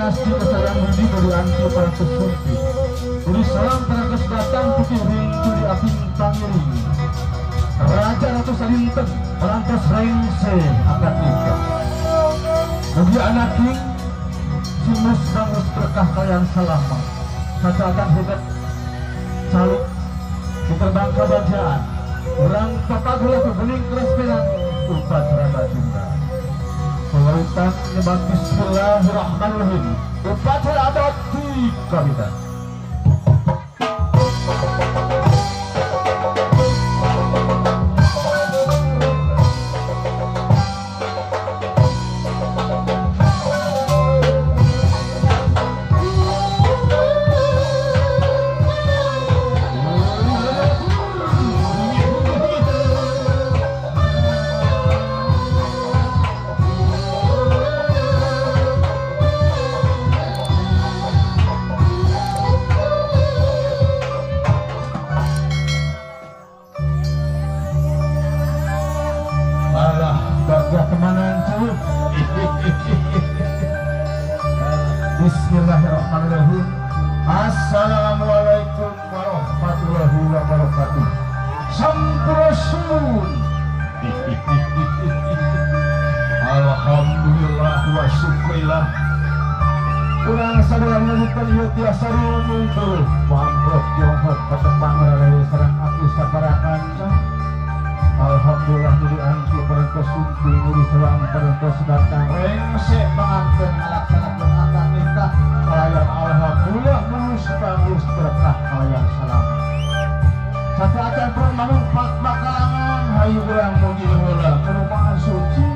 Nasti kesarang budi dari anti parantos sunti. Budi salam parantos datang putih ring tuli aping pangiring. Raja Ratu Salinten parantos rengse akad nikah. Mugi anaking sinus bangus berkah kalian salama. Sacaatan hebat calik diterbang kebahagiaan. Orang papagulah bening keras pelang upacara baginda. Pemerintah nyebat bismillahirrahmanirrahim. Upacara adat di kawitan. Bismillahirrahmanirrahim. Assalamualaikum warahmatullahi wabarakatuh. Sampurasun. Alhamdulillah wa syukurillah. Urang sadaya nulutkeun ieu tiasa rumumpul. Mambrok jonghok katepang raraya sareng aki saparakanca. Alhamdulillah nuli angki parantos sumping nuli selang parantos datang rengse panganten ngalaksanakeun akad nikah kalayan alhamdulillah mulus bangus berkah kalayan salam. Satu acan pun manungpak bakalangan hayu urang muji heula ke rumah suci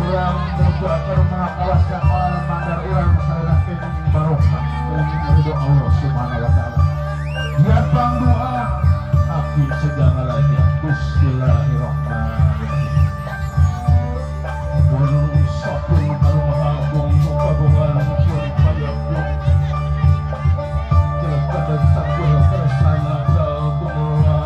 urang muji ke rumah kawas kapal mandar urang sareunah kenging barokah kenging ridho Allah Subhanahu wa taala. Biar pangdoa abdi segala raja. Bismillahirrahmanirrahim. Gunung sapun karumaha agung pagongan pun payagung. Jelek sampun kersana gumelar.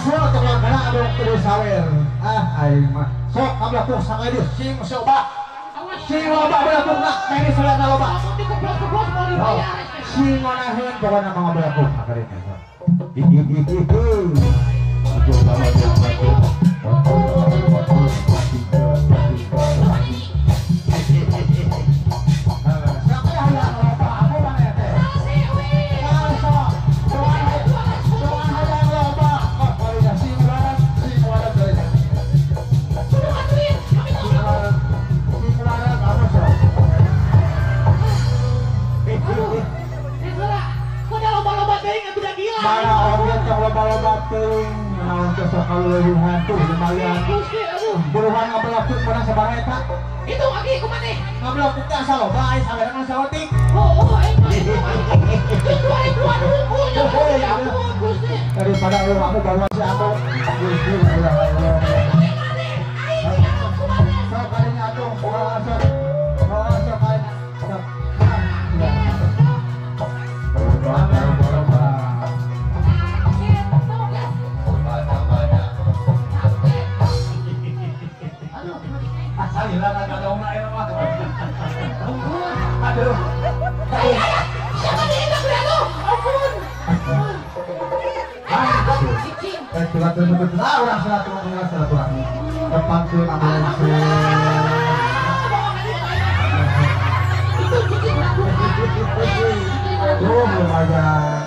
Rasul tong langkana anu kudu sawer. Ah aing mah. Sok kabelakuk sakali sing loba. Sing loba belakukna, meni salana loba. Dikeplos-keplos mau dibayar. Sing ngonaheun pokona mah ngabelakuk sakali sok. Hihihihi. Buruhan ngabelakuk pada sabaraha eta? Itu lagi kumaha? Ngabelakuk teh asa loba aya saweran asa leutik. Oh, aing mah itu. 2000-an hungkul ya ampun Gusti. Daripada lu aku baru si aku. Gusti ya Allah. Sok kalinya atuh, sok. Sok kalinya. Sok. Aduh. Siapa nih yang beradu? Ampun. Silaturahmi. Terpanggil ambulansi. Tuh lumayan.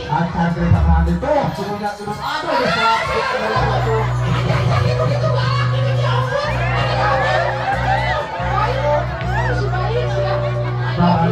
Acan cerita mandi tuh, suruhnya turun aduh bisa. Bang